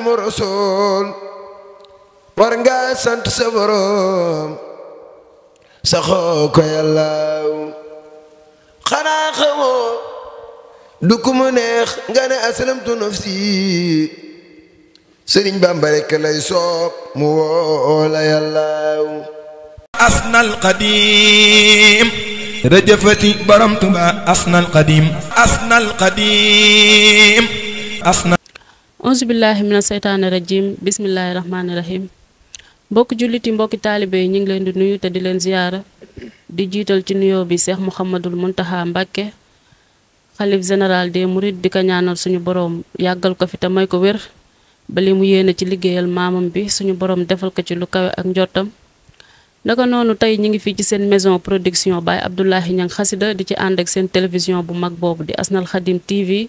Xaadimu Rasuul war nga sant sa Boroom saxoo ko yàllaaw xanaa xamoo du ku mu neex nga ne aslamtu nafsi Sëriñ Bamba rekk lay soob mu woo la yàllaaw asnal qadim rëjëfati borom Tuuba asnal qadim asnal qadim asnal auzu billahi mina seytaani rajim bismillahi rahmaani rahim mbokki julliti mbokki taalibe yi ñu ngi leen di nuyu te di leen ziyaara di jiital ci nuyoo bi Cheikh Mouhamadul Muntaha Mbacké xalif général des mourides di ko ñaanal suñu borom yàggal ko fi te may ko wér ba li mu yéene ci liggéeyal maamam bi suñu borom defal ko ci lu kawe ak njottam. naka noonu tey ñu ngi fii ci seen maison production Baye Abdoulahi Niang Xasida di ci ànd ak seen télévision bu mag boobu di Asnal Khadim TV.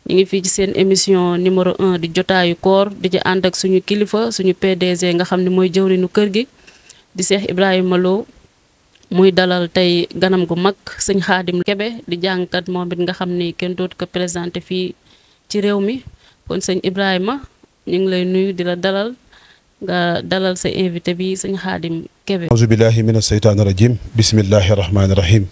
ñu ngi fii ci seen émission numéro 1 di jotaayu koor di ci ànd ak suñu kilifa suñu PDG nga xam ne mooy jëwrinu kër gi di Cheikh Ibrahima Lo muy dalal tey ganam gu mag sëñ Xaadim Kebe di jàngkat moom it nga xam ni kenn dootu ko présenté fii ci réew mi kon sëñ Ibrahima ñu ngi lay nuyu di la dalal nga dalal sa invité bi sëñ Xaadim Kebe. auzu billahi mina seytaani rajim bismillahi rahmaani rahim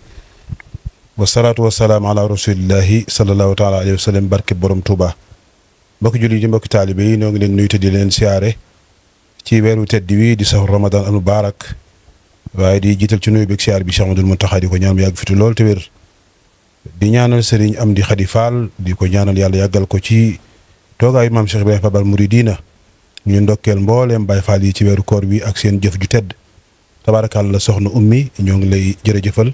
wasalaatu wasalaam ala rasulillahi salallahu taala alayhi wa sallam barke borom Touba mbokki julli yi mbokki taalibe yi ñoo ngi leen nuyu te di leen siyaare ci weeru tedd wi di sahur ramadan al mubarak waaye di jiital ci nuyu beeg siyaar bi Cheikh Ahmadul Muntaxa di ko ñaan mu yàgg fi lool te wér di ñaanal Serigne Amdi Khady Fall di ko ñaanal yàlla yàggal ko ci toogaayu maam Cheikh Ibrahima Babal Mouridina ñu ndokkeel mbooleem Baay Fall yi ci weeru koor bi ak seen jëf ju tedd tabaarakàlla soxna ummi ñoo ngi lay jërëjëfal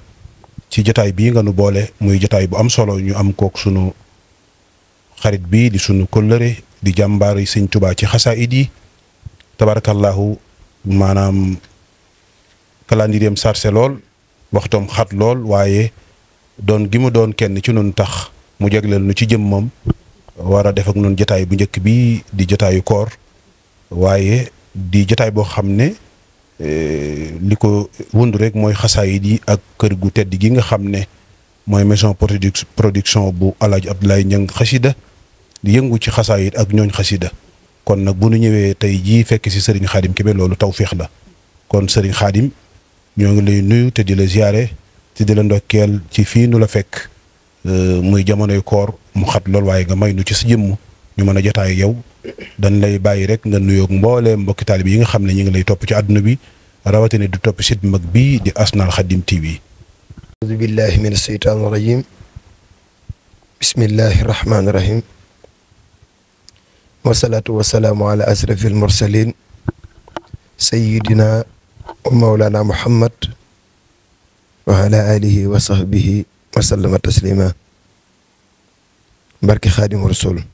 ci jotaay bii nga nu boole muy jotaay bu am solo ñu am kook sunu xarit bii di sunu kóllëre di jàmbaar yi sëñ Tuubaa ci xasaayid yi tabarakallahu maanaam calendrier sarse lool waxtoom xat lool waaye doon gi mu doon kenn ci nun tax mu jagleel nu ci jëmmam war a def ak nun jotaay bu njëkk bi di jotaayu koor waaye di jotaay boo xam ne li ko wund rek mooy xasaayid yi ak kër gu tedd gi nga xam ne mooy maison production bu Alaaji Abdoulaye Niang Xasida di yëngu ci xasaayid ak ñooñ xasida kon nag bu nu ñëwee tey jii fekk si Serigne Khadim Kebe loolu tawféex la kon Serigne Khadim ñoo ngi lay nuyu te di la ziyaare te di la ndokkeel ci fii nu la fekk muy jamonoy koor mu xat lool waaye nga may nu ci sa jëmm ñu mën a jotaay yow dañ lay bàyyi rek nga nuyoog mboolee mbokki taalib yi nga xam ne ñu ngi lay topp ci àdduna bi rawatina du topp site mag bii di Asnal Khadim TV. auzu billahi min asheytaani rajim bismillahi rahmaani rahim wasalaatu wasalaamu ala asrafi almursalin sayidina wa mawlana muhammad wa ala alihi wa sahbihi wa sallama taslima barke Xaadimu Rasul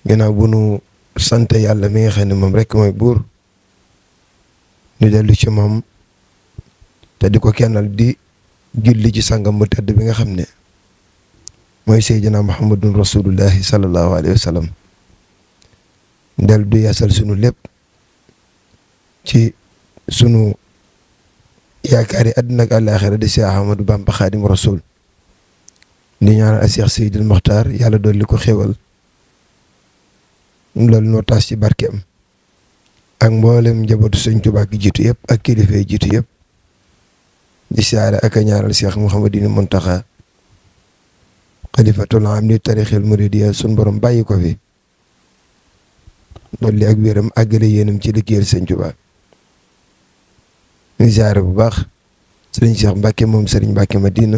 ginnaaw bu nu sant yàlla mi nga xam ne moom rek mooy buur ñu dellu ci moom te di ko kennal di julli ci sangam bu tedd bi nga xam ne mooy seydina muhammadun rasulullahi sallallahu alayhi wa sallam del du yeesal sunu lépp ci sunu yaakaari àddina ak àllaaxira di Seex Ahmadu Bamba Xaadimu Rasul di ñaanal a Seex Seydil Moxtaar yàlla dolli ko xéwal loolu noo taas ci barkeem ak mboolem njabootu Sëñ Tuubaa gi jiitu yëpp ak kilifa yi jiitu yëpp di siyaare ak a ñaanal Cheikh Mouhamadul Muntaxa xalifatul aam li tarixil muridiyya sun borom bàyyi ko fi dolli ak wéram àggale yéenam ci liggéeyal Sëñ Tuubaa ñu siyaare bu baax sëriñ Cheikh Mbacke moom sëriñ Mbacke Madina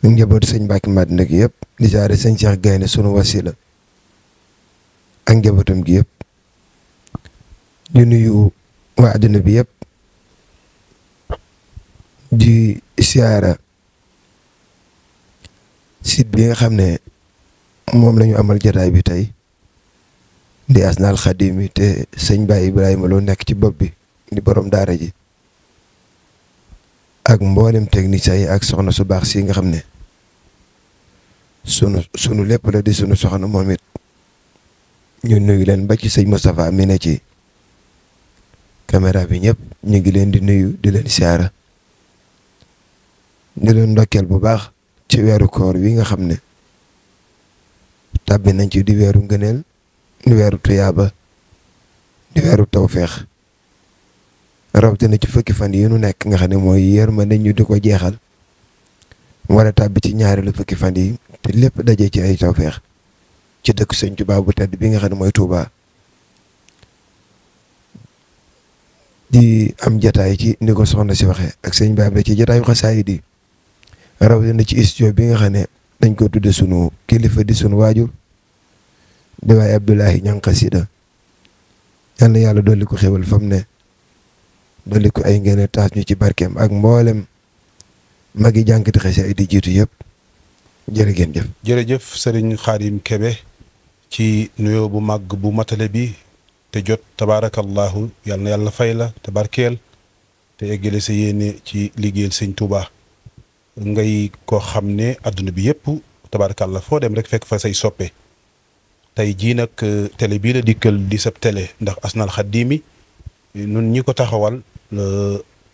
ak njabootu sëñ Mbacke Madina gi yëpp di siyaare sëñ Cheikh Gaynde sunu wasila ak njabootam gi yëpp di nuyu waa àdduna bi yëpp di siyaara site bi nga xam ne moom la ñu amal jotaay bi tey di Asnal Khadim yi te sëñ Baye Ibrahima Lo nekk ci bopp bi di borom daara ji ak mboolem technicien yi ak soxna su baax si nga xam ne sunu lépp la di sunu soxna moom it ñu nuyu leen ba ci sëñ Moustapha mi ne ci caméra bi ñëpp ñu ngi leen di nuyu di leen siyaara di leen ndokkeel bu baax ci weeru koor wi nga xam ne tàbbi nañ ci di weeru ngëneel, di weeru tuyaaba, di weeru tawféex, rawatina ci fukki fan yi nu nekk nga xam ne mooy yërmande ñu di ko jeexal, war a tàbbi ci ñaareelu fukki fan yi te lépp daje ci ay tawféex ci dëkk Sëñ Tuubaa bu tedd bi nga xam ne mooy Tuubaa. di am jataay ci ni ko soxna si waxee ak sëñ Baab ci jataayu xasaayid yi, rawatina ci studio bi nga xam ne dañ ko tudde sunu kilifa di sunu waajur di waay Abdoulahi Ñang Xasida. yal na yàlla dolli ko xéwal fam ne, dolli ko ay ngeen taas ñu ci barkeem ak mboolem magi jànkati xasaayid di jiitu yëpp. jërë ngeen jëf. jërëjëf Serigne Khadim Kébé ci nuyoo bu màgg bu matale bi te jot tabaarakallahu yal na yàlla fay la te barkeel te eggale sa yéene ci liggéeyal sëñ Touba. ngay koo xam ne adduna bi yëpp tabaarakallah foo dem rek fekk fa say soppe. tey jii nag télé bii la dikkal di sab télé ndax Asnal Xadimi nun ñi ko taxawal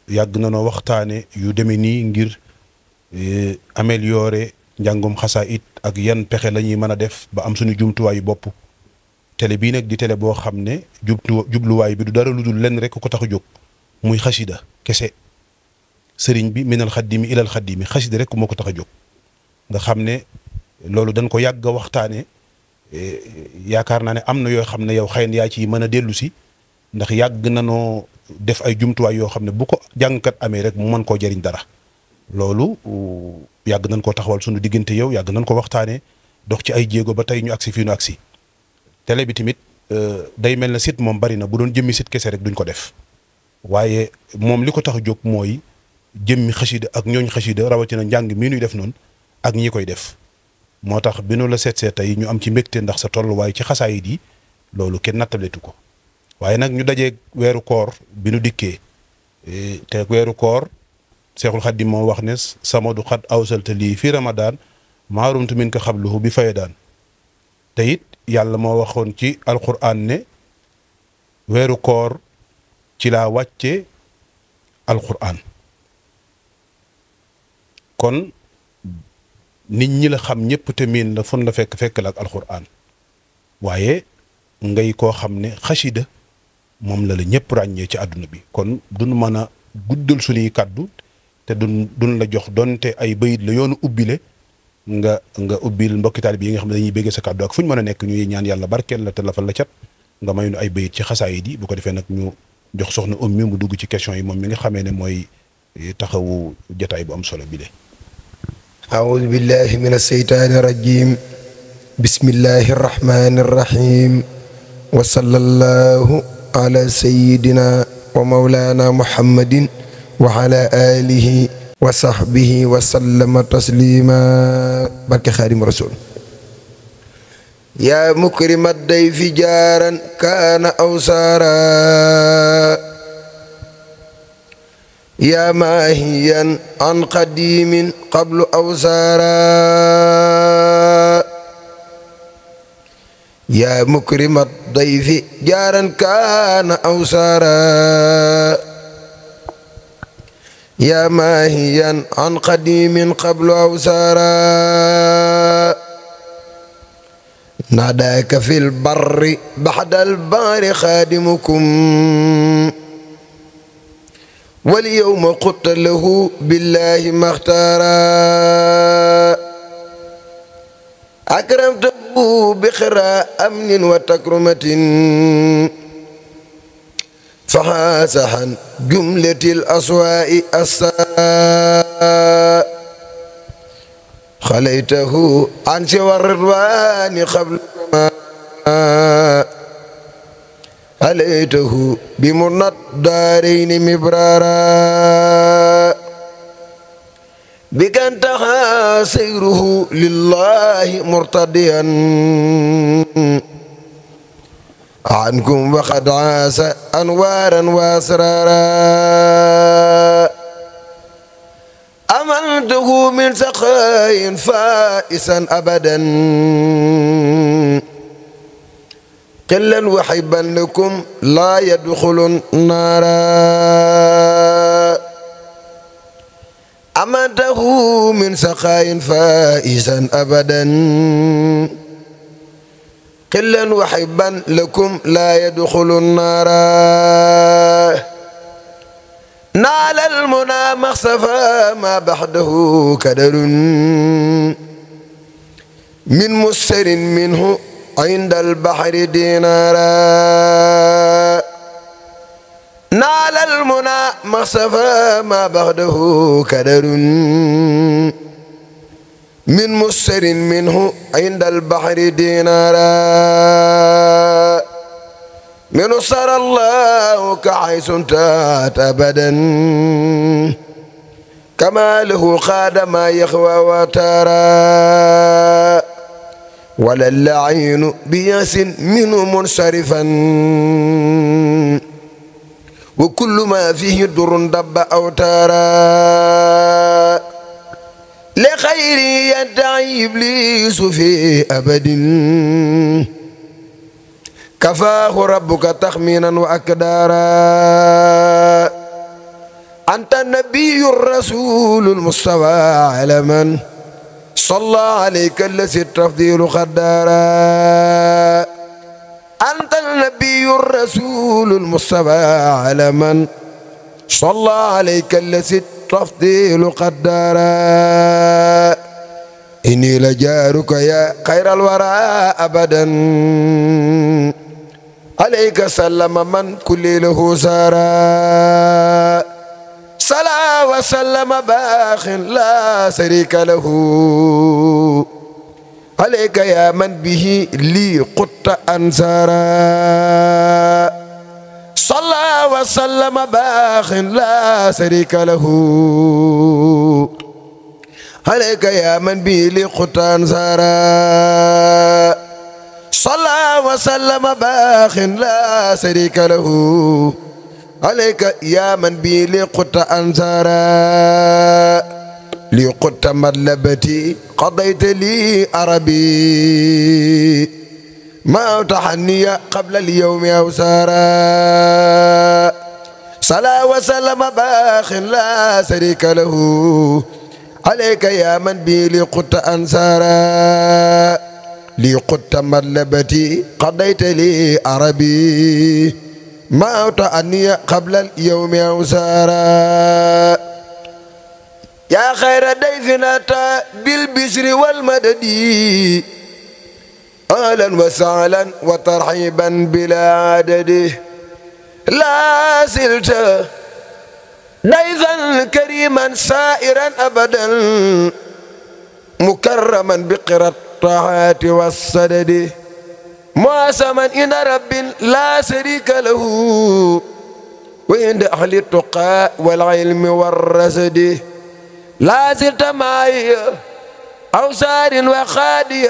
yàgg na noo waxtaane yu demee nii ngir améliorer njàngum xasaayid ak yan pexe la ñuy mën a def ba am suñu jumtuwaayu bopp. télé bii nag di télé boo xam ne jubluwaay bi du dara lu dul lenn rek ko tax a jóg muy xasida kese. sëriñ bi minal xaddimi ilal xaddimi xasida rek moo ko tax a jóg nga xam ne loolu dañ ko yàgg a waxtaane yaakaar naa ne am na yoo xam ne yow xëy na yaa ci mën a dellu si ndax yàgg na noo def ay jumtuwaay yoo xam ne bu ko jàngkat amee rek mu mën koo jëriñ dara. loolu yàgg nañ koo taxawal sunu diggante yow yàgg nañ ko waxtaane dox ci ay jéego ba tey ñu agsi fii nu agsi. télé bi tamit day mel na site moom bari na bu doon jëmmi site kese rek duñ ko def waaye moom li ko tax a jóg mooy jëmmi xasida ak ñooñ xasida rawatina njàng mii nuy def noonu ak ñi koy def. moo tax bi nu la seetsee tey ñu am ci mbégte ndax sa tolluwaay ci xasaayid yi loolu kenn nattaletu ko waaye nag ñu dajee weeru koor bi nu dikkee te weeru koor Seexul Xadiim moo wax ne samadu xat awsalta lii fi Ramadan maarumtu min ko xabluhu bi fayadaan te it yàlla moo waxoon ci alquran ne weeru koor ci laa wàcce alquran kon nit ñi la xam ñëpp te miin la fon la fekk la ak alquran waaye ngay koo xam ne xasida moom la ñëpp ràññee ci àdduna bi kon duñ mën a guddal suñuy kàddu te duñ la jox donte ay bayit la yoonu ubbile nga ubbil mbokki taalibe yi nga xam ne dañuy béggee sa kàddu ak fu ñu mën a nekk ñuy ñaan yàlla barkeel la te lafal la cat nga may nu ay bayit ci xasaayid yi bu ko defee nag ñu jox soxna Ummi mu dugg ci question yi moom mi nga xamee ne mooy taxawu jotaay bu am solo bi de. أعوذ بالله من الشيطان الرجيم بسم الله الرحمن الرحيم وصلى الله على سيدنا ومولانا محمد وعلى آله وصحبه وسلم تسليما بركة خادم رسول يا مكرم الضيف جارا كان أو سارا يا ماهيا عن قديم قبل أو سارا يا مكرم الضيف جارا كان أو سارا يا ماهيا عن قديم قبل أو سارا ناداك في البر بعد البار خادمكم واليوم قلت له بالله ما اختارا أكرمته بخراء أمن وتكرمة فحاس عن جملة الأسواء الساء خليته عن سوى الرضوان قبل ما عليته بمرنى الدارين مبرارا بك انتهى سيره لله مرتديا عنكم وقد عاس أنوارا وأسرارا أمنته من سخاء فائسا أبدا قلا وحبا لكم لا يدخل النار أمنته من سخاء فائسا أبدا قلا وحبا لكم لا يدخل النار نال المنى مخسفا ما بعده كدر من مسر منه عند البحر دينارا نال المنى مخسفا ما بعده كدر من مسر منه عند البحر دينارا من صار الله كحيث انتهت أبدا كما له خاد ما يخوى وترى ولا اللعين بياس منه منصرفا وكل ما فيه در دب أو ترى لخير يدعي إبليس في أبد كفاه ربك تخمينا وأكدارا أنت النبي الرسول المصطفى على من صلى عليك الذي التفضيل خدارا أنت النبي الرسول المصطفى على من صلى عليك الذي التفضيل قدارا إني لجارك يا خير الورى أبدا عليك سلم من كل له سارا صلى وسلم باخ لا شريك له عليك يا من به لي قط أنصارا صلى وسلم باخ لا شريك له عليك يا من به لي قط أنصارا صلى وسلم باخ لا شريك له عليك يا من بي لقط أنصارا لقط مطلبتي قضيت لي عربي ما تحني قبل اليوم أوسارا صلى وسلم باخ لا شريك له عليك يا من بي لقط أنصارا لقط مطلبتي قضيت لي عربي ما تعني قبل اليوم أوسارا يا خير ضيف أتى بالبشر والمدد أهلا وسهلا وترحيبا بلا عدد لا زلت ضيفا كريما سائرا أبدا مكرما بقرى الطاعات والسدد معصما إن رب لا شريك له وعند أهل التقى والعلم والرشد لا زلت معي أوسار وخادي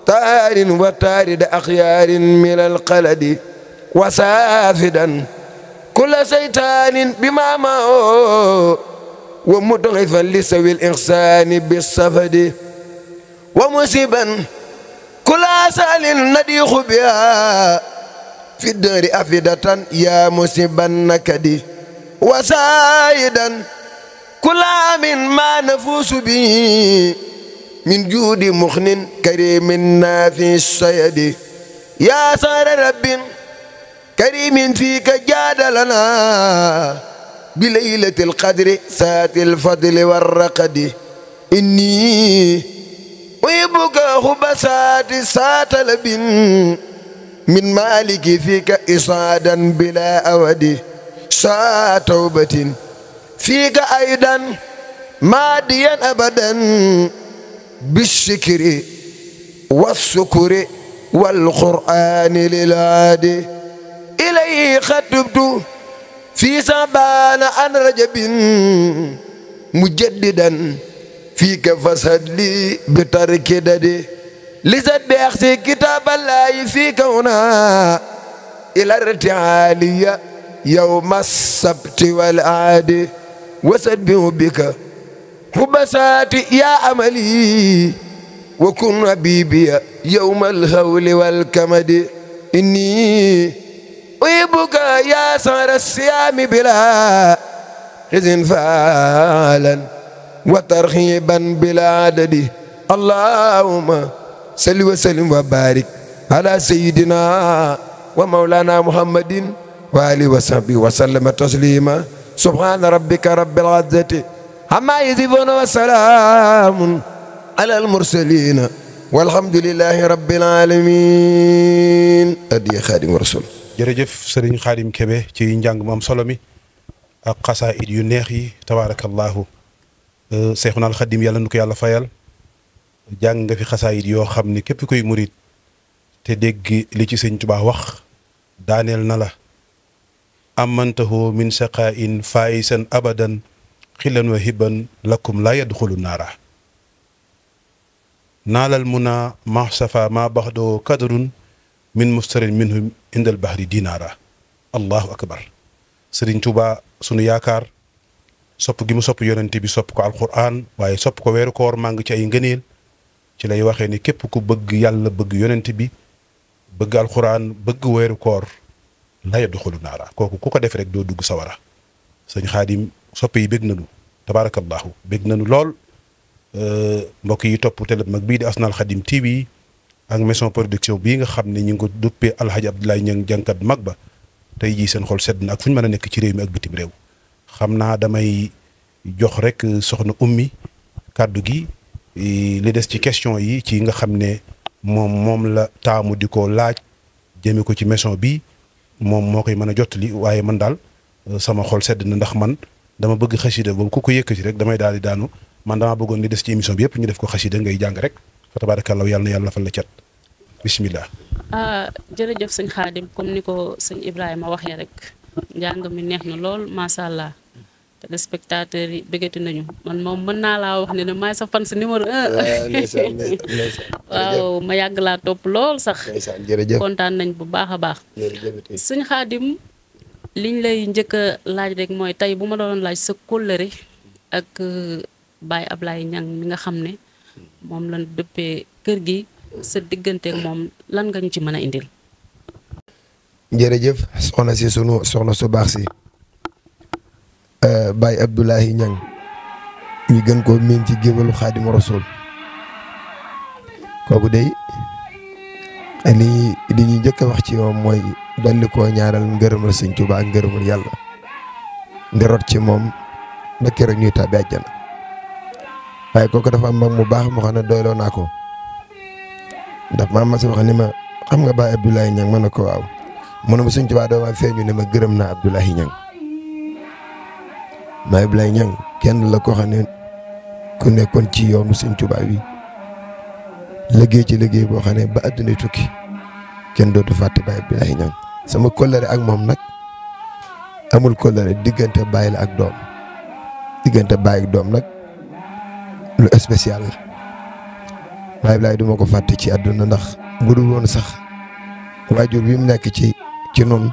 تار وتارد أخيار من القلد وسافدا كل شيطان بما معه ومضعفا لسوي الإحسان بالسفد ومصيبا كل سال نديخ بها في الدار أفدة يا مصيبا نكدي وسايدا كل من ما نفوس به من جود مخن كريم نافي السيد يا صار رب كريم فيك جادلنا بليلة القدر سات الفضل والرقد إني ويبقى خبسات سات لبن من مالك فيك إصادا بلا أود سا توبة فيك أيضا ماديا أبدا بالشكر والسكر والقرآن للعاد إليه خطبت في سبان عن رجب مجددا فيك فسد لي بترك ددي لزد بأخذ كتاب الله فيك هنا إلى ارتعالي يوم السبت والعاد وسد بك حبسات يا أملي وكن حبيبي يوم الهول والكمد إني ويبك يا سهر الصيام بلا حزن فعلا وترحيبا بلا عدد اللهم salli wa sallim wa barik ala sayyidina wa mawlana muhammadin wa alihi wa sahbihi wa sallama taslima subhana rabbika rabbil izzati amma yasifuna wa salamun ala al mursalin walhamdulillahi rabbil alamin adiya Xaadim Rasul. jërëjëf sëriñ Xaadim Kebe ci njàng mu am solo mi ak xasaayid yu neex yi tabaarakallaahu. Seexuna al Xaadim yàlla nu ko yàlla fayal jàng nga fi xasaayid yoo xam ni képp koy murit te dégg li ci sëñ Tuubaa wax daaneel na la. amantahu min saqaa'in faa'isan abadan xilan wa hiban lakum laa yadxulu naara. naalal muna ma safa ma baxdoo kadrun min mustarin minhum indal bahri dinaara. allahu akbar. sëriñ Tuubaa sunu yaakaar sopp gi mu sopp yonente bi sopp ko alquran waaye sopp ko weeru koor maa ngi ci ay ngëneel ci lay waxee ni képp ku bëgg yàlla bëgg yonente bi bëgg alquran bëgg weeru koor la yadxulu naara kooku ku ko def rek doo dugg sawara. sëñ Xaadim soppe yi bég nañu tabaarakallaahu bég nañu lool. mbokk yi topp télé mag bii di Asnal Xadim TV ak maison production bii nga xam ne ñu ngi ko duppee Alhaji Abdoulaye Niang jànkat mag ba tey jii seen xol sedd na ak fu ñu mën a nekk ci réew mi ak bitim réew. xam naa damay jox rek soxna ummi kàddu gi li des ci question yi ci nga xam ne moom la taamu di ko laaj jëme ko ci maison bi moom moo koy mën a jottali waaye man daal sama xol sedd na ndax man dama bëgg xasida boobu ku ko yëkkati rek damay daal di daanu man damaa bëggoon li des ci émission bi yëpp ñu def ko xasida ngay jàng rek fa tabarakallah yàlla na yàlla fal la cat bismillah. jërëjëf sëñ Xaadim comme ni ko sëñ Ibrahima waxee rek njàng mi neex na lool macha allah téléspectateurs yi bëggati nañu man moom mën naa laa wax ne maay sa fan si numéro 1. waaw ma yàgg laa topp lool sax. kontaan nañ bu baax a baax. sëñ Xaadim liñ lay njëkk a laaj rek mooy tey bu ma doon laaj sa kóllëre ak Baye Ablaye Niang mi nga xam ne moom lañ dëppee kër gi sa digganteek moom lan nga ñu ci mën a indil. jërëjëf soxna si sunu soxna su baax si Baye Abdoulaye Niang ñu gën koo miin ci géwalu Xaadimu Rasuul kooku day li ñuy njëkk a wax ci moom mooy dolli koo ñaaral ngërëmal Sëñ Tuubaa ak ngërëmal yàlla ndi rot ci moom ba keroog ñuy tàbbi àjjana waaye kooku dafa am mag mu baax moo xam ne doyloo naa ko ndax maam ma si wax ni ma xam nga Baye Abdoulaye Niang ma ne ko waaw mu ne ma Sëñ Tuubaa doo ma feeñu ne ma gërëm naa Abdoulaye Niang Baye Abdoulaye Niang kenn la ko xam ne ku nekkoon ci yoonu Sëñ Tuubaa wi liggéey ci liggéey boo xam ne ba àdduna tukki kenn dootu fàtte Baye Abdoulaye Niang sama kóllëre ak moom nag amul kóllëre diggante baay la ak doom diggante baay ak doom nag lu spécial la Baye Abdoulaye duma ko fàtte ci àdduna ndax bu dul woon sax waajur bi mu nekk ci noonu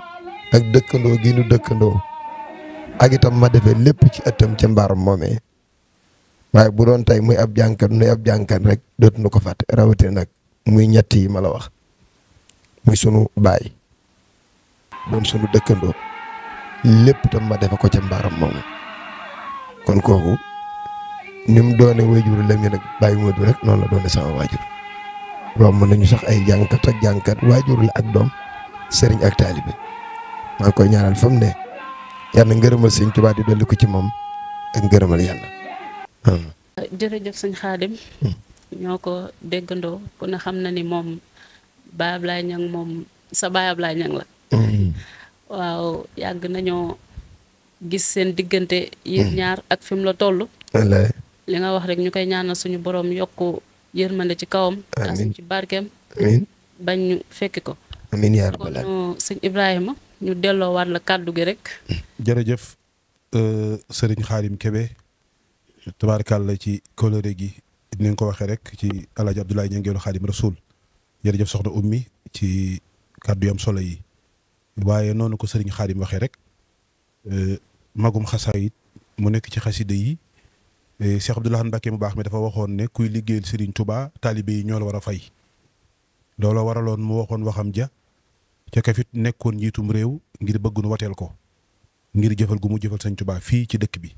ak dëkkandoo gi nu dëkkandoo ak itam ma defee lépp ci ëttam ca mbaaram moomee waaye bu doon tey muy ab jànkat nuy ab jànkat rek dootuñu ko fàtte rawatina nag muy ñett yi ma la wax muy sunu baay doon sunu dëkkandoo lépp tam ma defe ko ca mbaaram moomu kon kooku ni mu doone waajur la mi nag bàyyi Moodu rek noonu la doone sama waajur romb nañu sax ay jànkat ak jànkat waajur la ak doom sëriñ ak taalibe maa ngi koy ñaanal fa mu ne yàlla ngërëmal Sëñ Tuubaa di dolli ko ci moom ak ngërëmal yàlla. jërëjëf sëñ Xaadim ñoo ko déggandoo ku ne xam na ni moom Baye Ablaye Niang moom sa Baye Ablaye Niang la. waaw yàgg nañoo gis seen diggante yéen ñaar ak fi mu la toll. li nga wax rek ñu koy ñaanal suñu borom yokku yërmande ci kawam. amiin ci barkeem. amiin bañ ñu fekki ko. amiin yaa rabbal kon sëñ Ibrahima ñu delloowaat la kàddu gi rek. jërëjëf sëriñ Xaadim Kebe tabaarkàlla ci kóllëre gi ni nga ko waxee rek ci Alaaji Abdoulaye Niang géwélu Xaadim Rasuul jërëjëf soxna ummi ci kàddu yam solo yi waaye noonu ko sëriñ Xaadim waxee rek magum xasaayit mu nekk ci xasida yi Cheikh Abdoulaye Mbacke mu baax mi dafa waxoon ne kuy liggéeyal Serigne Touba taalibe yi ñoo la war a fay looloo waraloon mu waxoon waxam ja ca kafit nekkoon njiitum réew ngir bëgg nu wateel ko ngir jëfal gu mu jëfal Sëñ Touba fii ci dëkk bi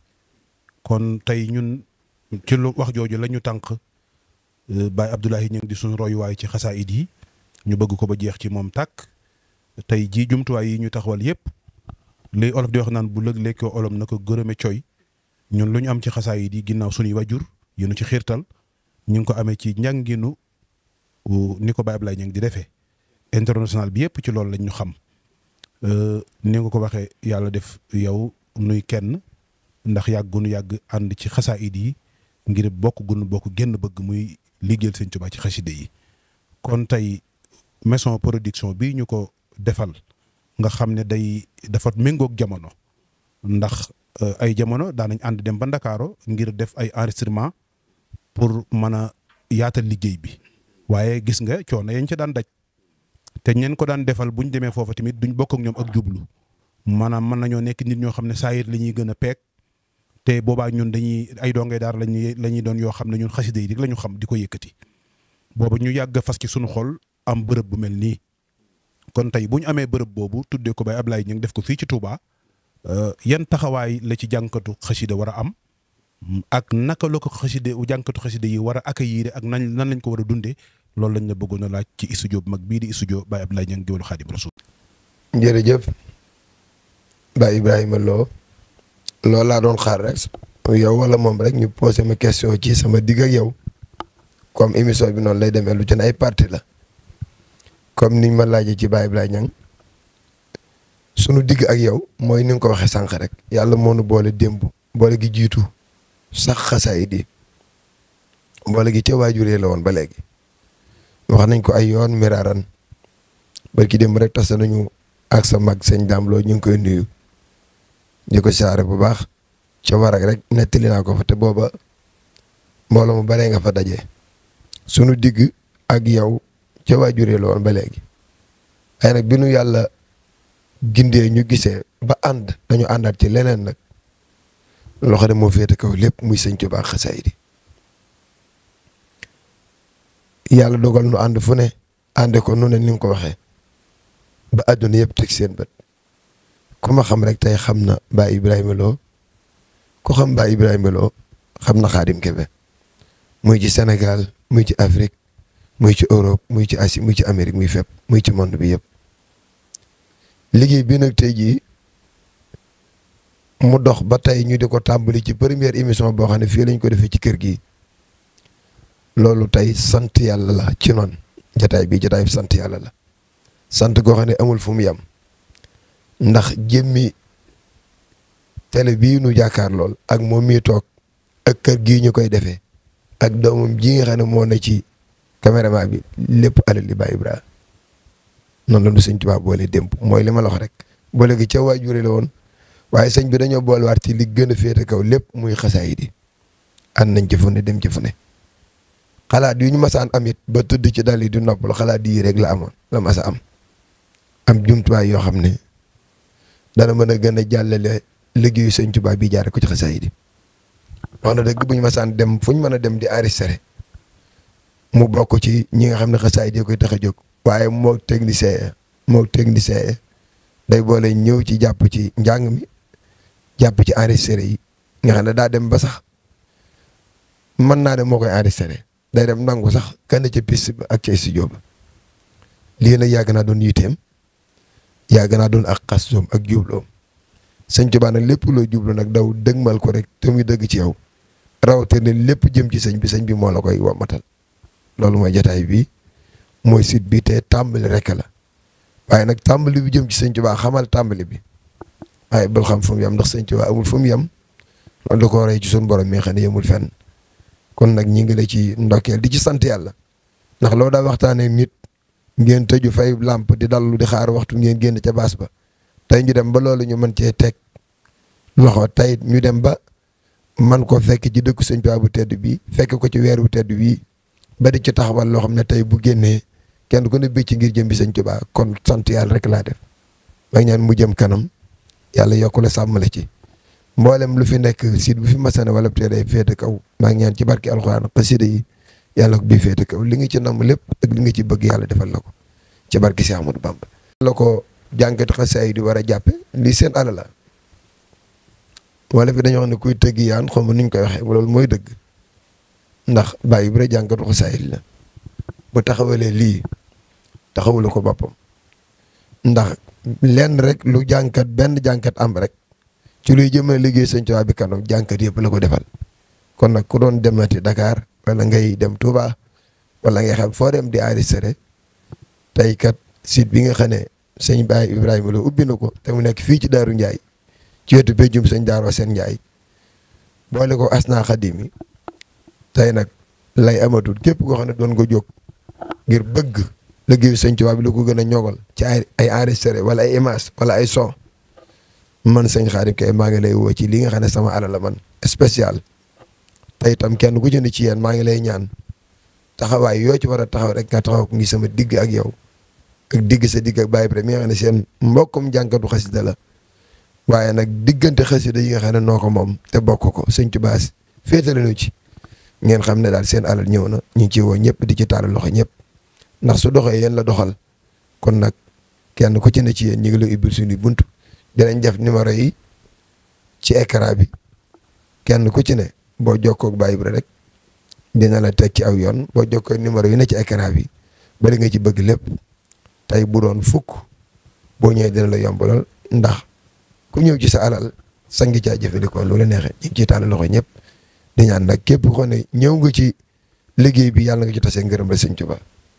kon tey ñun ci lu wax jooju la ñu tànk Baye Abdoulaye ñu ngi di suñu royuwaay ci xasaayid yi ñu bëgg ko ba jeex ci moom tàkk tey jii jumtuwaay yi ñu taxawal yëpp li olof di wax naan bu lëg lekkoo olom na ko gërëme coy ñun lu ñu am ci xasaayid yi ginnaaw suñuy wajur yéenu ci xiirtal ñu ngi ko amee ci njànginu ni ko Baye Abdoulaye ñu ngi di defee international bi yëpp ci loolu lañ ñu xam ni nga ko waxee yàlla def yow nuy kenn ndax yàggunu yàgg ànd ci xasaayid yi ngir bokk génn bëgg muy liggéeyal Sëñ Tuubaa ci xaside yi kon tey maison production bii ñu ko defal nga xam ne dafa méngoog jamono ndax ay jamono daanañ ànd dem ba Ndakaaro ngir def ay enregistrement pour mën a yaatal liggéey bi waaye gis nga coono yañ ca daan daj te ñeen ko daan defal buñ demee foofa tamit duñ bokk ak ñoom ak jublu maanaam mën nañoo nekk nit ñoo xam ne saayir li ñuy gën a peeg te boobaa ñun dañuy ay dongay daar la ñuy doon yoo xam ne ñun xasida yi rek la ñu xam di ko yëkkati booba ñu yàgg fas ci suñu xol am bërëb bu mel nii kon tey bu ñu amee bërëb boobu tuddee ko Baye Abdoulaye ñu ngi def ko fii ci Touba yan taxawaay la ci jànkatu xasida war a am ak naka la ko jànkatu xasida yi war a accueillir ak nan lañ ko war a dundee loolu lañ la bëggoon a laaj ci studio bu mag bii di studio Baye Abdoulaye ñu ngi géwélu Xaadim Rasuul. jërëjëf Baye Ibrahima Lo loolu laa doon xaar rek yow wala moom rek ñu posé ma question ci sama digg ak yow comme émission bi noonu lay demee lu ci ay partie la comme niñ ma laajee ci Baye Abdoulaye Niang sunu digg ak yow mooy ni nga ko waxee sànq rek yàlla moo nu boole démb boole gi jiitu sax xasaayid yi boole gi ca waajuree la woon ba léegi wax nañ ko ay yoon miraaran barki démb rek tas nañu ak sa mag sëñ Dame Lo ñu ngi koy nuyu di ko saare bu baax ca war ak rek nettali naa ko fa te booba mbooloo mu baree nga fa daje sunu digg ak yow ca waajuree la woon ba léegi ay nag bi nu yàlla gindee ñu gisee ba ànd dañu àndaat ci leneen nag loxo de moo féete kaw lépp muy Sëñ Tuubaa xasaayid yi yàlla dogal nu ànd fu ne ànde ko nu ne ni nga ko waxee ba àdduna yëpp teg seen bët ku ma xam rek tey xam na Baye Ibrahima Lo ku xam Baye Ibrahima Lo xam na Xaadim Kebe muy ci Sénégal muy ci Afrique muy ci Europe muy ci Asie muy ci Amérique muy fépp muy ci monde bi yëpp liggéey bi nag tey jii mu dox ba tey ñu di ko tàmbali ci première émission boo xam ne fii lañ ko defee ci kër gi loolu tey sant yàlla la ci noonu jataay bi jataay bi sant yàlla la sant goo xam ne amul fu mu yem ndax jëmmi télé bii nu jàkkaar lool ak moom mii toog ak kër gii ñu koy defee ak doomam ji nga xam ne moo ne ci caméraman bi lépp alal li Baye Ibrahima noonu la ñu Sëñ Tuubaa boole démb mooy li ma la wax rek boole gi ca waajure la woon waaye sëñ bi dañoo boolewaat ci li gën a féete kaw lépp muy xasaayid yi ànd nañ ci fu ne dem ci fu ne xalaat yu ñu masaan am it ba tudd ci dal yi di noppal xalaat yi rek la amoon la masa am jumtuwaay yoo xam ne dana mën a gën a jàllale liggéeyu Sëñ Tuubaa bi jaare ko ci xasaayid yi wax na dëgg bu ñu masaan dem fu ñu mën a dem di enregistré mu bokk ci ñi nga xam ne xasaayid yi koy tax a jóg waaye moo technicien day boole ñëw ci jàpp ci njàng mi jàpp ci enregistré yi nga xam ne daa dem ba sax mën naa dem moo koy enregistré day dem nangu sax kenn ca piste ba ak ca studio ba lii nag yàgg naa doon yiteem yàgg naa doon ak xastoom ak jubloom Sëñ Tuubaa nag lépp loo jublu nag daw dëgmal ko rek te muy dëgg ci yow rawatina lépp jëm ci sëñ bi moo la koy wamatal loolu mooy jataay bi mooy site bi te tàmbali rek la waaye nag tàmbali bi jëm ci Sëñ Tuubaa xamal tàmbali bi waaye bul xam fu mu yem ndax Sëñ Tuubaa amul fu mu yem loolu da koo rey ci suñu borom mi nga xam ne yemul fenn kon nag ñi ngi la ci ndokkeel di ci sant yàlla ndax loo daa waxtaanee nit ngeen tëju fay làmp di dallu di xaar waxtu ngeen génn ca baas ba tey ñu dem ba loolu ñu mën cee teg loxo tey ñu dem ba man ko fekk ci dëkku Sëñ Tuubaa bu tedd bii fekk ko ci weer bu tedd bii ba di ci taxawal loo xam ne tey bu génnee kenn ku ne bëcc ngir jëm bi Sëñ Tuubaa kon sant yàlla rek laa def ma ñaan mu jëm kanam yàlla yokk la sàmmale ci mboolem lu fi nekk site bu fi masana wala télé féete kaw maa ngi ñaan ci barki alxuraan xasida yi yàlla ko bii féete kaw li nga ci namm lépp ak li nga ci bëgg yàlla defal la ko ci barki Cheikh Ahmadou Bamba la ko jànkat xasaay di war a jàppe lii seen ala la wala fi dañoo wax ne kuy tëgg yaan xaw ma nuñ koy waxee loolu mooy dëgg ndax Baye Ibra jànkatu xasaayid la bu taxawalee lii taxawalu ko boppam ndax lenn rek lu jànkat benn jànkat am rek ci luy jëmale liggéey Sëñ Tuubaa bi kanam jànkat yëpp la ko defal. kon nag ku doon demati Dakar wala ngay dem Touba wala ngay xam foo dem di enregistré tey kat site bi nga xam ne sëñ Baye Ibrahima la ubbi na ko te mu nekk fii ci Daaru Ndiaye ci wetu péjum sëñ Daaru Seen Ndiaye boole ko Asna Xadimi tey nag lay amatul képp koo xam ne doon ko jóg ngir bëgg liggéeyu Sëñ Tuubaa bi lu ko gën a ñogal ci ay enregistré wala ay image wala ay son man sëñ Xaadim kay maa ngi lay woo ci li nga xam ne sama alal la man spécial. tey itam kenn ku ci ne ci yéen maa ngi lay ñaan taxawaay yoo ci war a taxaw rek nga taxaw ko ngi sama digg ak yow ak digg sa digg ak Baye Ibrahima mi nga xam ne seen mbokkum jànkatu xasida la waaye nag diggante xasida yi nga xam ne noo ko moom te bokk ko Sëñ Tuubaa féetale nu ci ngeen xam ne daal seen alal ñëw na ñu ngi ci woo ñëpp di ci taal loxo ñëpp ndax su doxee yéen la doxal kon nag kenn ku ci ne ci yéen ñu ngi lay ubbil suñu bunt dinañ def numéro yi ci écran bi kenn ku ci ne boo jokkoo ak Baye Ibrahima rek dina la teg ci aw yoon boo jokkoo numéro yi ne ci écran bi ba li nga ci bëgg lépp tey bu doon fukk boo ñëwee dina la yombalal ndax ku ñëw ci sa alal sa ngi caa jëfandikoo lu la neexee ñu ngi ciy tànn loxo ñëpp di ñaan nag képp koo ne ñëw nga ci liggéey bi yàlla nga ci tasee ngërëm la Sëñ Tuubaa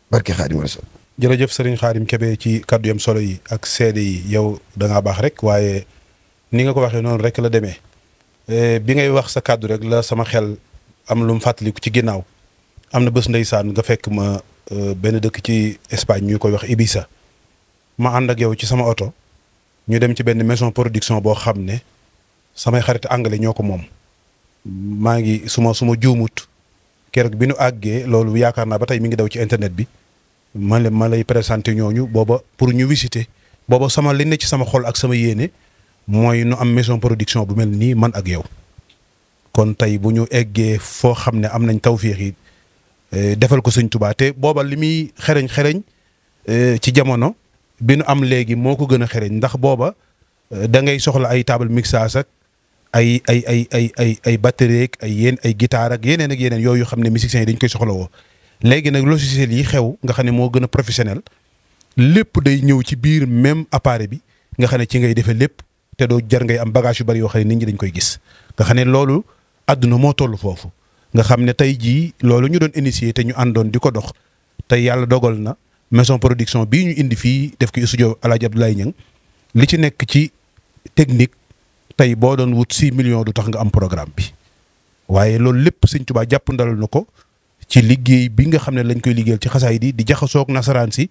barke Xaadimu Rasuul. jërëjëf Serigne Khadim Kébé ci kaddu yam solo yi ak seede yi yow da ngaa baax rek waaye ni nga ko waxee noonu rek la demee bi ngay wax sa kaddu rek la sama xel am lu mu fàttaliku ci ginnaaw am na bés ndeysaan nga fekk ma benn dëkk ci Espagne ñu koy wax Ibiza ma ànd ak yow ci sama oto ñu dem ci benn maison production boo xam ne samay xarit anglais ñoo ko moom maa ngi suma juumut keroog bi nu àggee loolu yaakaar naa ba tey mi ngi daw ci internet bi ma lay présenté ñooñu booba pour ñu visiter booba sama li ne ci sama xol ak sama yéene mooy nu am maison production bu mel nii man ak yow kon tey bu ñu eggee foo xam ne am nañ tawféex yi defal ko Sëñ Tuubaa te booba li muy xereñ ci jamono bi nu am léegi moo ko gën a xereñ ndax booba da ngay soxla ay table mixage ak ay batterie ak ay guitare ak yeneen yooyu xam ne musiciens yi dañ koy soxla woo léegi nag logiciel yi xew nga xam ne moo gën a professionnel lépp day ñëw ci biir même appareil bi nga xam ne ci ngay defee lépp te doo jar ngay am bagage yu bari yoo xam ne nit ñi dañ koy gis nga xam ne loolu àdduna moo toll foofu nga xam ne tey jii loolu ñu doon initier te ñu àndoon di ko dox tey yàlla dogal na maison production bii ñu indi fii def ko studio El Hadj Abdoulaye Niang li ci nekk ci technique tey boo doon wut 6 millions du tax nga am programme bi waaye loolu lépp Sëñ Tuubaa jàpp ndalal na ko ci liggéey bi nga xam ne lañ koy liggéeyal ci xasaay di jaxasoog nasaraan si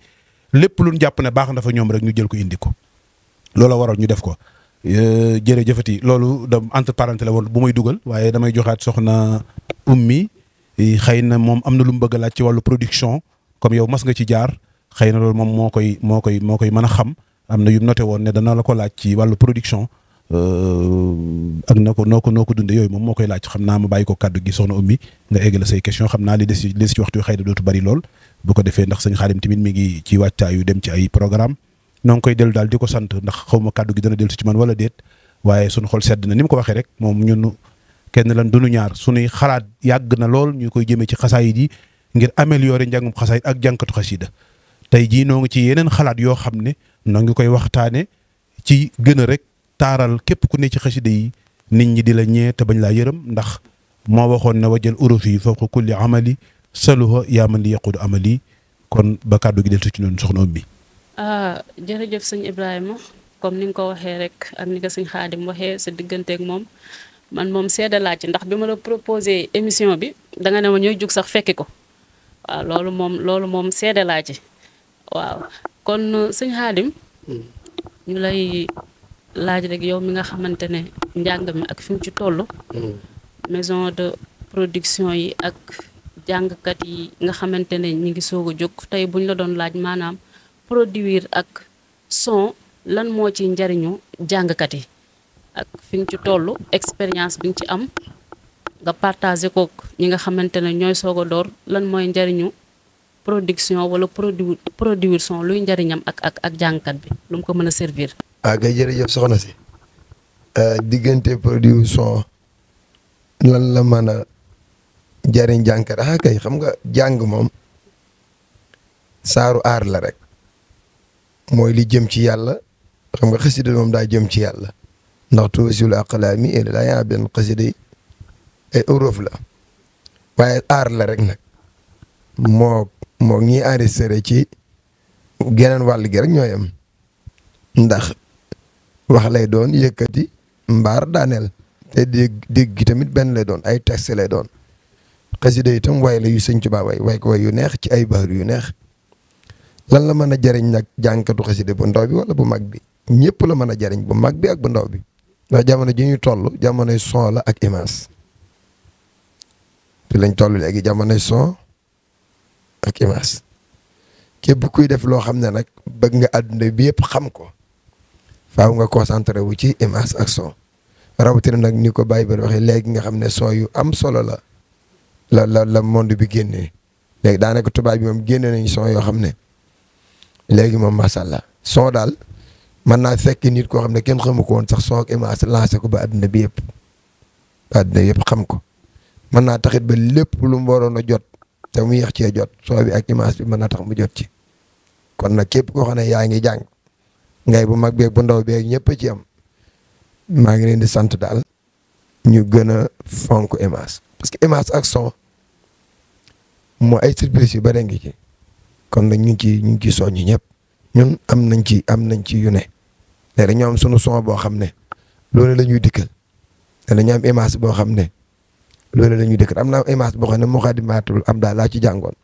lépp lu ñu jàpp ne baax na fa ñoom rek ñu jël ko indi ko loola waral ñu def ko jërëjëfati loolu da entre parenthèse la woon bu may dugal waaye damay joxaat soxna Ummi xëy na moom am na lu mu bëgg a laaj ci wàllu production comme yow mas nga ci jaar xëy na loolu moom moo koy mën a xam am na yu noté woon ne dana la ko laaj ci wàllu production ak noo ko dundee yooyu moom moo koy laaj xam naa ma bàyyi ko kàddu gi soxna Ummi nga eggale say question xam naa li des ci waxtu xëy na dootu bari lool bu ko defee ndax sëñ Xaadim tamit mi ngi ci wàccaayu dem ci ay programme noo ngi koy dellu daal di ko sant ndax xaw ma kàddu gi dana dellu si ci man wala déet waaye suñu xol sedd na ni mu ko waxee rek moom ñun kenn lan duñu ñaar suñuy xalaat yàgg na lool ñu koy jëmee ci xasaayid yi ngir améliorer njàngum xasaayid ak jànkatu xasida tey jii noo ngi ci yeneen xalaat yoo xam ne noo ngi koy waxtaane ci gën a rek taaral képp ku ne ci xasida yi nit ñi di la ñee te bañ laa yërëm ndax moo waxoon ne wajal uruf yi fawqa kulli amali saluha yaa man li yaqudu amali kon ba kàddu gi deltu ci noonu soxna Ummi. jërëjëf sëñ Ibrahima comme ni nga ko waxee rek ak ni ko sëñ Xaadim waxee sa digganteeg moom man moom seede laa ci ndax bi ma la proposé émission bi danga ne ma ñooy jug sax fekki ko waaw loolu moom seede laa ci waaw kon sëñ Xaadim ñu lay laaj rek yow mi nga xamante ne njàng mi ak fi mu ci toll maison de production yi ak jàngkat yi nga xamante ne ñi ngi soog a jóg tey buñ la doon laaj maanaam produire ak son lan moo ci njariñu jàngkat yi ak fi nga ci toll expérience bi nga ci am nga partagé kook ñi nga xamante ne ñooy soog a door lan mooy njariñu production wala produire son luy njariñam ak jàngkat bi lu mu ko mën a servir. kay jërëjëf soxna si diggante produire son lan la mën a jariñ jànkat kay xam nga jàng moom saaru aar la rek mooy li jëm ci yàlla xam nga xasida moom daa jëm ci yàlla ndax tuusilu aqlaami ila yaa benn xasida yi ay uruf la waaye aar la rek nag moo ñiy enregistré ci geneen wàll gi rek ñooy am ndax wax lay doon yëkkati mbaar daaneel te dégg gi tamit benn lay doon ay texte lay doon xasida itam way la yu Sëñ Tuubaa way ko way yu neex ci ay bahar yu neex lan la mën a jariñ nag jànkatu xasida bu ndaw bi wala bu mag bi ñëpp la mën a jariñ bu mag bi ak bu ndaw bi ndax jamono ji ñu toll jamonoy son la ak image fi lañ toll léegi jamonoy son ak image képp kuy def loo xam ne nag bëgg nga àdduna bi yëpp xam ko faaw nga concentré wu ci image ak son rawatina nag ni ko Baye ba waxee léegi nga xam ne son yu am solo la monde bi génnee léegi daanaka tubaab bi moom génne nañ son yoo xam ne léegi moom macha allah son daal mën naa fekk nit koo xam ne kenn xamu ko woon sax son ak image lancé ko ba àdduna bi yëpp xam ko mën naa taxit ba lépp lu mu waroon a jot te mu yéex cee jot son bi ak image bi mën naa tax mu jot ci kon nag képp koo xam ne yaa ngi jàng ngay bu mag beeg bu ndaw beeg ñëpp ci am maa ngi leen di sant daal ñu gën a fonk image parce que image ak son moo ay surprise yu bare ngi ci kon nag ñu ngi ci soññi ñëpp ñun am nañ ci yu ne léegi ñoo am sunu son boo xam ne loolu la ñuy dikkal léegi ñu am image boo xam ne loolu la ñuy dikkal am na image boo xam ne Muxaddamatul Amda laa ci jàngoon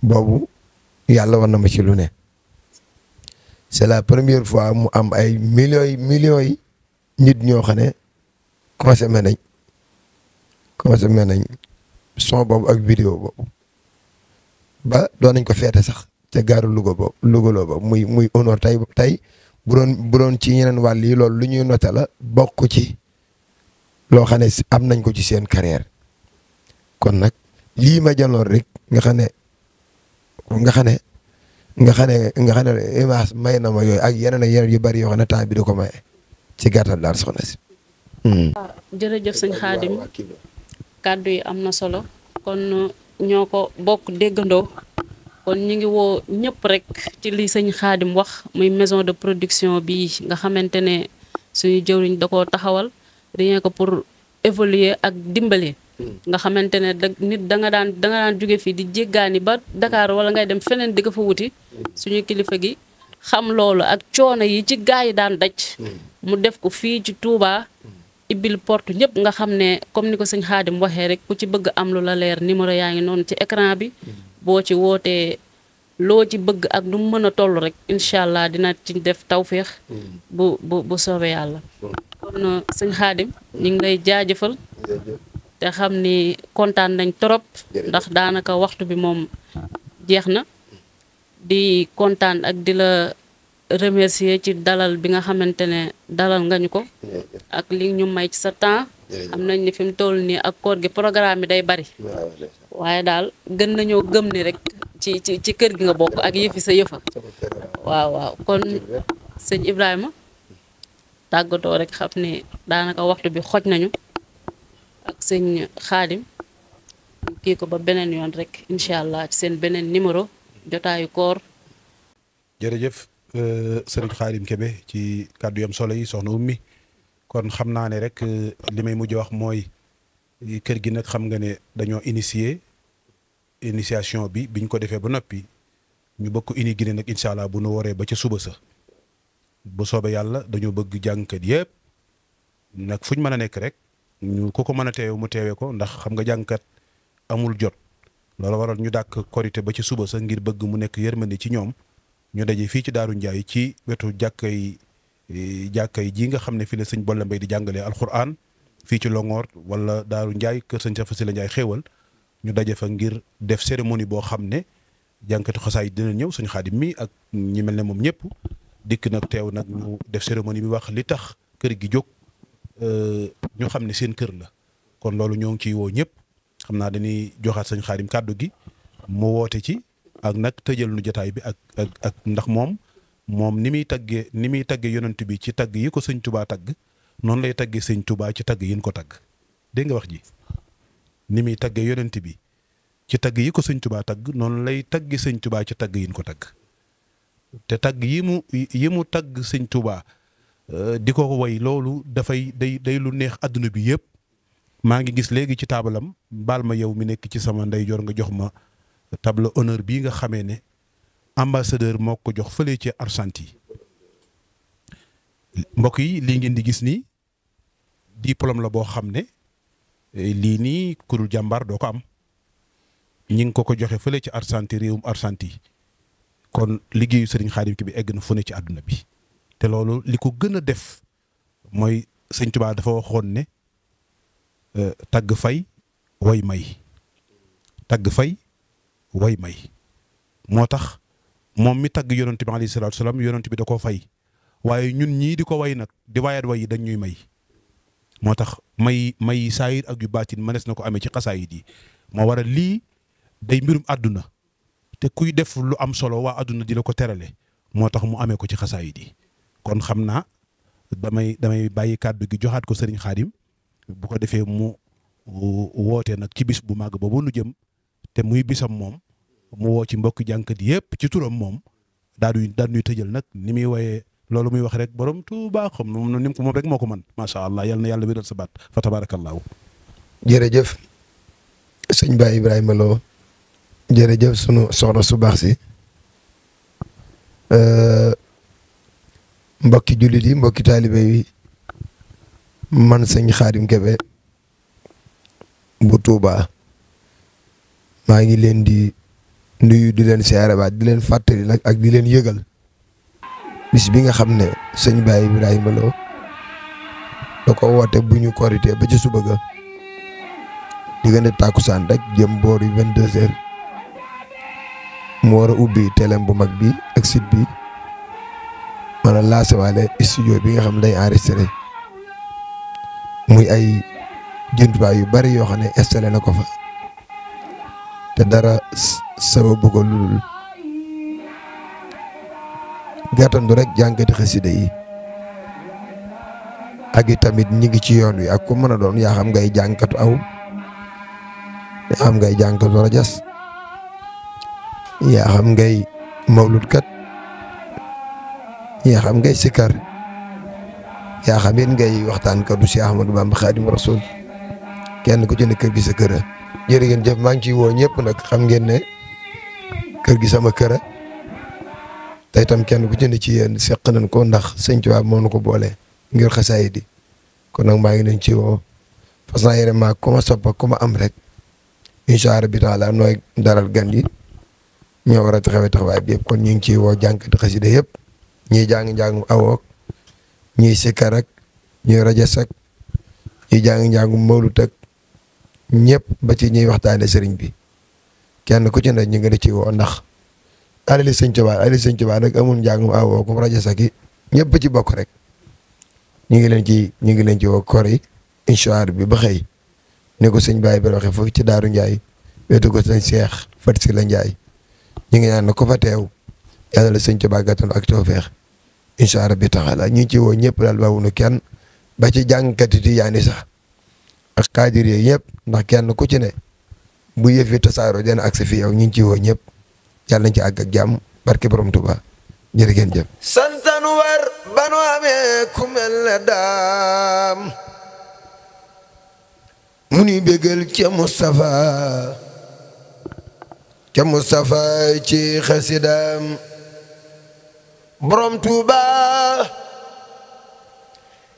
boobu yàlla war na ma ci lu ne c'est la première fois mu am ay millions yi nit ñoo xam ne consommé nañ son boobu ak vidéo boobu ba doon nañ ko feete sax ca gaaru Louga boobu muy honneur tey bu doon ci ñeneen wàll yi loolu lu ñuy noté la bokk ci loo xam ne am nañ ko ci seen carrière kon nag lii ma janoon rek nga xam ne image may na ma yooyu ak yeneen yu bari yoo xam ne temps bi da ko maye ci gàttal daal soxna si. jërëjëf sëñ Xaadim kàddu yi am na solo kon ñoo ko bokk déggandoo kon ñu ngi woo ñëpp rek ci li sëñ Xaadim wax muy maison de production bi nga xamante ne suñu jëwriñ da koo taxawal rien que pour évoluer ak dimbali. nga xamante ne nit da nga daan jóge fii di jéggaani ba Dakar wala ngay dem feneen di ko fa wuti suñu kilifa gi xam loolu ak coono yi ci gaa yi daan daj mu def ko fii ci Touba ibbil porte ñëpp nga xam ne comme ni ko sëñ Xaadim waxee rek ku ci bëgg am lu la leer numéro yaa ngi noonu ci écran bi boo ci wootee loo ci bëgg ak nu mu mën a toll rek incha allah dina ci def tawféex bu soobee yàlla kon sëñ Xaadim ñu ngi lay jaajëfal te xam ni kontaan nañ trop ndax daanaka waxtu bi moom jeex na di kontaan ak di la remercier ci dalal bi nga xamante ne dalal nga ñu ko ak li ñu may ci sa temps xam nañ ni fi mu toll nii ak koor gi programme bi day bari waaye daal gën nañoo gëm ni rek ci kër gi nga bokk ak yëfi sa yëfa waaw kon sëñ Ibrahima tàggatoo rek xam ni daanaka waxtu bi xoj nañu ak sëñ Xaadim kii ko ba beneen yoon rek incha allah ci seen beneen numéro jotaayu koor. jërëjëf sëriñ Xaadim Kebe ci kàddu yam solo yi soxna Ummi kon xam naa ne rek li may mujj wax mooy kër gi nag xam nga ne dañoo initiation bi biñ ko defee ba noppi ñu bëgg ko inaugurer nag incha allah bu nu waree ba ca suba sa bu soobee yàlla dañoo bëgg jàngkat yëpp nag fuñ mën a nekk rek ñu ko mën a teewe mu teewee ko ndax xam nga jàngkat amul jot loolu waral ñu dàkk korité ba ci suba sa ngir bëgg mu nekk yërmande ci ñoom ñu daje fii ci Daaru Njaay ci wetu jàkkay ji nga xam ne fii la sëñ Bolla Mbay di jàngalee alxuraan fii ci Longoor wala Daaru Njaay kër sëñ Safa Sila Njaay xéewal ñu daje fa ngir def cérémonie boo xam ne jànkatu xasaay dina ñëw sëñ Xaadim mi ak ñi mel ne moom ñëpp dikk nag teew nag ñu def cérémonie bi wax li tax kër gi jóg ñu xam ne seen kër la kon loolu ñoo ngi ciy woo ñëpp xam naa dañuy joxaat sëñ Xaadim kàddu gi mu woote ci ak nag tëjal nu jotaay bi ak ndax moom ni muy taggee yonent bi ci tagg yi ko sëñ Touba tagg noonu lay taggee sëñ Touba ci tagg yi ñu ko tagg dégg nga wax ji. ni muy tagge yonent bi ci tagg yi ko sëñ Tuubaa tagg noonu lay taggi sëñ Tuubaa ci tagg yin ko tagg te tagg yi mu tagg sëñ Tuubaa di ko woy loolu dafay day lu neex adduna bi yëpp. maa ngi gis léegi ci taabalam baal ma yow mi nekk ci sama ndeyjoor nga jox ma table honneur bii nga xamee ne ambassadeur moo ko jox fële ci Argentine mbokk yi lii ngeen di gis nii diplôme la boo xam ne lii nii ku dul jàmbaar doo ko am ñi ngi ko joxe fële ci Argentine réewum Argentine kon liggéeyu Serigne Khadim Kébé egg na fu ne ci àdduna bi te loolu li ko gën a def mooy Sëñ Tuubaa dafa waxoon ne tagg fay way may tagg fay way may moo tax moom mi tagg yonent bi alayhi salaatu salaam yonent bi da koo fay waaye ñun ñii di ko way nag di waayat way yi dañ ñuy may moo tax may saayir ak yu baatin mënees na ko amee ci xasaayid yi moo waral lii day mbirum àdduna te kuy def lu am solo waa àdduna di la ko terale moo tax mu amee ko ci xasaayid yi kon xam naa damay bàyyi kàddu gi joxaat ko Serigne Khadim bu ko defee mu woote nag ci bis bu màgg boobu nu jëm te muy bisam moom mu woo ci mbokki jànkat yëpp ci turam moom daal ñuy tëjal nag ni muy woyee loolu muy wax rek borom Tuubaa xam moom rek moo ko man macha allah yal na yàlla wéral sa baat fa tabaarakallaahu. jërëjëf sëñ Baye Ibrahima Lo jërëjëf sunu soxna su baax si mbokki jullit yi mbokki taalibe yi man sëñ Khadim Kébé bu Touba maa ngi leen di nuyu di leen siyaare baat di leen fàttali nag ak di leen yëgal bis bi nga xam ne sëñ Baye Ibrahima Lo da ko woote bu ñu korité ba ci suba ga diggante tàkkusaan rek jëm boor yi 22h mu war a ubbi télém bu mag bi ak site bi mën a laasewaale studio bi nga xam ne day enregistré muy ay jumtuwaay yu bari yoo xam ne installé na ko fa te dara sababu ko lulul gàttandu rek jànkati xasida yi ak i tamit ñi ngi ci yoon wi ak ku mën a doon yaa xam ngay jànkatu aw yaa xam ngay jànkatu rajas yaa xam ngay mawludkat yaa xam ngay sikar yaa xam it ngay waxtaan kadu si Ahmadou Bamba Xaadimu Rasuul kenn ku ci ne kër gi sa kër a jërë ngeen jëf maa ngi ciy woo ñëpp nag xam ngeen ne kër gi sama kër a te itam kenn ku ci ne ci yéen seq nañ ko ndax sëñ Tuubaa moo nu ko boole ngir xasaay di kon nag maa ngi leen ci woo fas naa yéene maa ku ma sopp ku ma am rek incha allah bi taala nooy dalal gan yi ñoo war a taxawaay bi yëpp kon ñu ngi ciy woo jànkati xasida yëpp ñiy jàng awook ñiy sikkar ak ñuy rajas ak ñuy jàng mawlut ak ñëpp ba ci ñuy waxtaane sëriñ bi kenn ku ci ne ñu ngi la ci woo ndax alali sëñ Tuubaa nag amul njàngum awoo comme rajas ak yi ñëpp ci bokk rek ñu ngi leen ci woo kor yi incha allah bi ba xëy ne ko sëñ Baye bi waxee foofu ci Daaru Njaay wetu ko sëñ Seex Fat Si la Njaay ñu ngi ñaan na ko fa teew yàlla la sëñ Tuubaa gàttan ak tawfeex incha allah bi taxala ñu ngi ci woo ñëpp daal bawunu kenn ba ci jàngkati Tijaani sax ak xaadir yi ñëpp ndax kenn ku ci ne bu yëfi tasaaroo dina agsi fi yow ñu ngi ci woo ñëpp yàlla nañ ci àgg ak jàmm barke borom Tuubaa jërë ngeen jëf. santanu war banu amee ku mel ne daam mu ni bégal ca Moustapha ci xasidaam borom Tuuba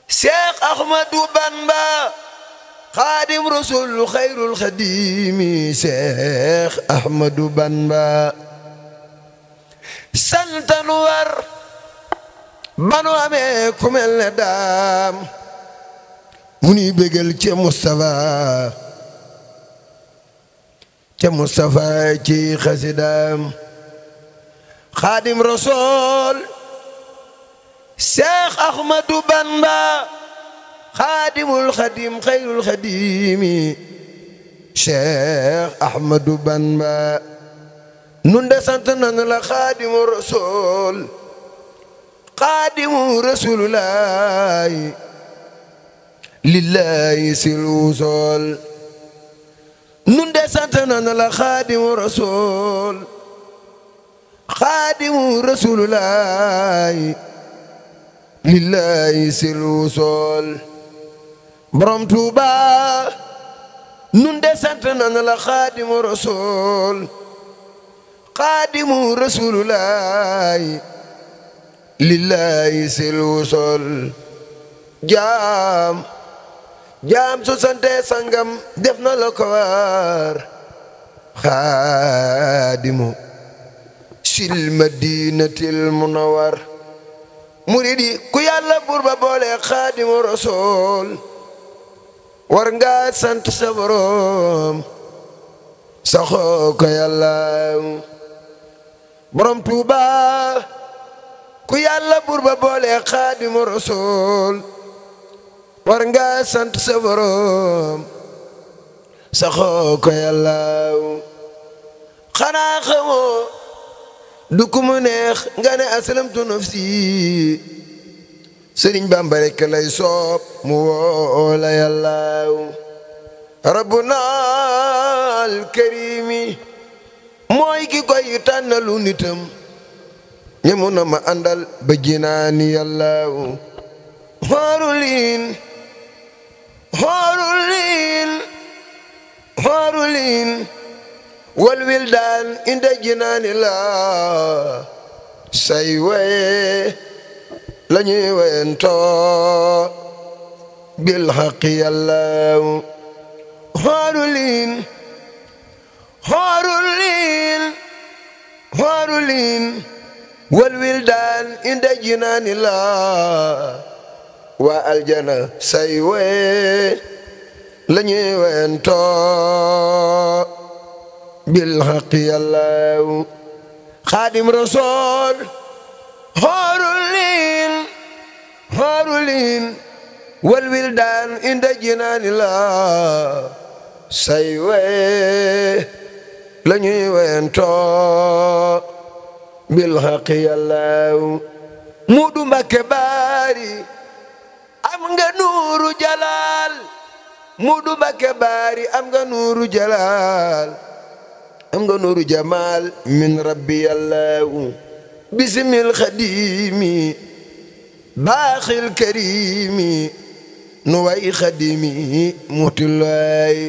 Seex Ahmadu Bamba Xaadim Rasul xayrul xadimi Seex Ahmadu Bamba santanu war banu amee ku mel ne daam mu ni bégal ca Moustapha ci xasidaam Xaadim Rasul Seex Ahmadu Bamba Xaadimul Xadim xayrul xadimi Seex Ahmadu Bamba nun de sant nañu la Xaadimu Rasul Xaadimu Rasulullahi lillahi sil wusul nun de sant nañu la xaadimu rasul xaadimu rasulullahi lillahi sil wusul borom Tuuba nun de sant nañu la xaadimu rasul xaadimu rasulullahi lillahi sil wusul jaam su sante sangam def na la ko war xaadimu sil madinatil munawwar muridi ku yàlla buur ba boole xaadimu rasul war nga sant sa borom saxoo ko yàlla borom Tuuba ku yàlla buur ba boole xaadimu rasul war nga sant sa borom saxoo ko yàlla xanaa xamoo du ku mu neex nga ne aslamtu nafsi Sëriñ Bamba rekk lay soob mu woo la yàlla rabbuna al karimi mooy ki koy tànnalu nitam ñemu na ma àndal ba jinaani yàlla xoorulin wal wildaan inda jinaani la say waye lañuy wayentoo bil xaqi yàlla xoorulin wal wildaan inda jinaani la waa aljana say waye lañuy wayentoo bil xaqi yàlla xaadim rasool xoorulin wal wildaan inda jinaani la say waye lañuy wayentoo bil xaqi yàlla Muudu Mbakke Baari am nga nuuru jalaal Muudu Mbakke Baari am nga nuuru jalaal am nga nuuru jamaal min rabbi yàllaawu bisimil xadimi baaxil karimi nu way xadimi mutillaay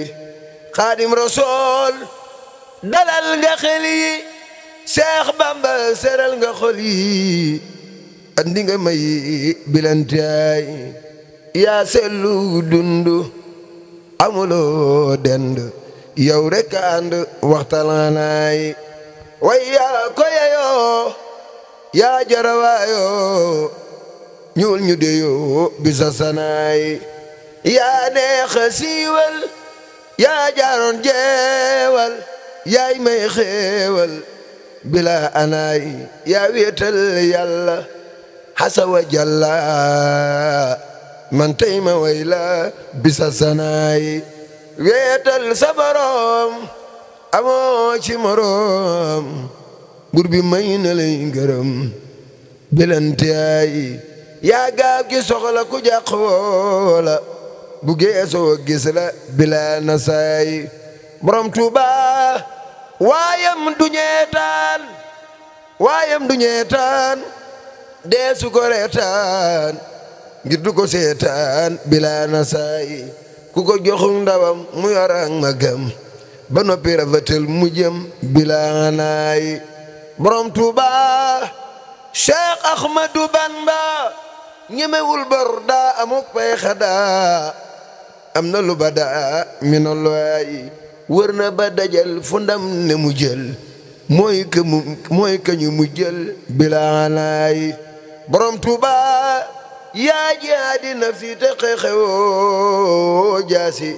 xaadim rasool dalal nga xel yi Seex Bamba seral nga xol yi andi nga may bilantaay yaa sellu dundu amuloo dend yow rekk ànd waxtalaanaay way yaa ko yeyoo yaa jarawaayoo ñuul ñu deyoo bisa sanaay yaa neexa siiwal yaa jaaroon jeewal yaay may xeewal bila anaay yaa wéetal yàlla xasa wa jalla man tey ma way la bisa sanaay wéetal sa borom amoo ci morom bur bi may na lay ngërëm bilantaay yaa gaaw ki soxla ku jàq woola bu geesoo gis la bila nasaay borom Tuuba waayam du ñeetaan deesu ko reetaan ngir du ko seetaan bila nasaay ku ko joxu ndawam mu yor ak magam ba noppi rafetal mu jëm bila naay borom Tuuba Cheikh Ahmadou Bamba ñemewul bor daa amuk pay xadaa am na lu badaa minallaahi wër na ba dajal fu ndam ne mu jël mooy kañu mu jël bila naay borom Tuuba yaa jihaadi nafsi te xeexewoo jaasi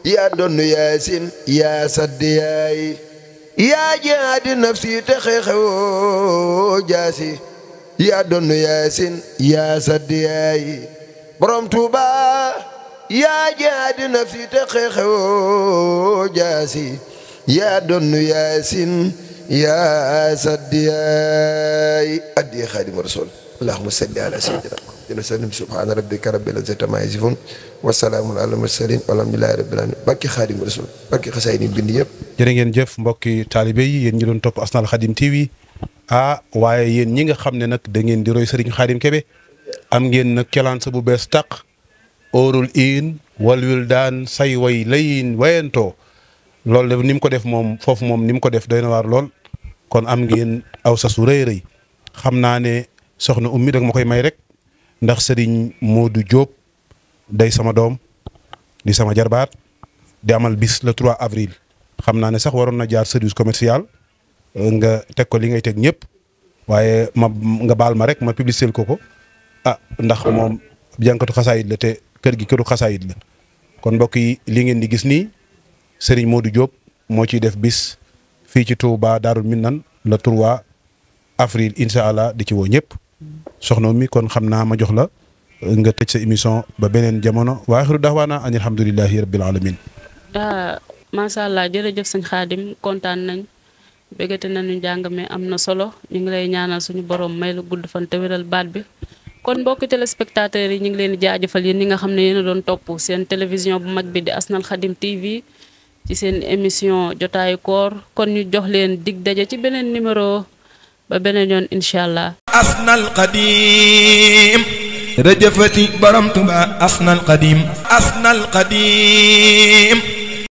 yaa donnu yaasin yaa saddi yaay yaa jihaadi nafsi te xeexewoo jaasi yaa donnu yaasin yaa saddi yaay borom Tuuba yaa jihaadi nafsi te xeexewoo jaasi yaa donnu yaasin yaa saddi yaay addi Xaadimu Rasuul allahumma salli ala sayyidina sahbihi wa sallam subhana rabbika rabbil izzati amma yasifun wa salaamun ala mursalin walhamdulillahi rabbil alamin barki Xaadim Rasul barki xasaay ni bind yëpp. jërë ngeen jëf mbokki taalibe yi yéen ñi doon topp Asnal Khadim TV waaye yéen ñi nga xam ne nag da ngeen di roy Serigne Khadim Kebe am ngeen nag calance bu bees tàq óorul iin wal wildaan say way layin wayantoo loolu de ni mu ko def moom foofu moom ni mu ko def doy na waar lool kon am ngeen aw sasu rëy rëy xam naa ne soxna ummi dag ma koy may rek ndax Serigne Modou Diop day sama doom di sama jarbaat di amal bis le 3 avril xam naa ne sax waroon na jaar service commercial nga teg ko li ngay teg ñëpp waaye nga baal ma rek ma publicité ko ndax moom jànkatu xasaayit la te kër gi këru xasaayit la kon mbokk yi li ngeen di gis nii Serigne Modou Diop moo ciy def bis fii ci Touba Daarul Minnan le 3 avril incha allah di ci woo ñëpp soxna mi kon xam naa ma jox la nga tëj sa émission ba beneen jamono wa axiru da'waana an alhamdulillahi rabbil alamin. macha allah jërëjëf sëñ Xaadim kontaan nañ bëggate nañu njàng mi am na solo ñu ngi lay ñaanal suñu borom may la gudd fan te wéral baat bi. kon mbokki téléspectateurs yi ñu ngi leen di jaajëfal yéen ñi nga xam ne yéen a doon topp seen télévision bu mag bi di Asnal Khadim TV ci seen émission jotaayu koor kon ñu jox leen dig daje ci beneen numéro ba beneen yoon incha allah. Asnal Khadim rëjëfati borom Tuuba Asnal Khadim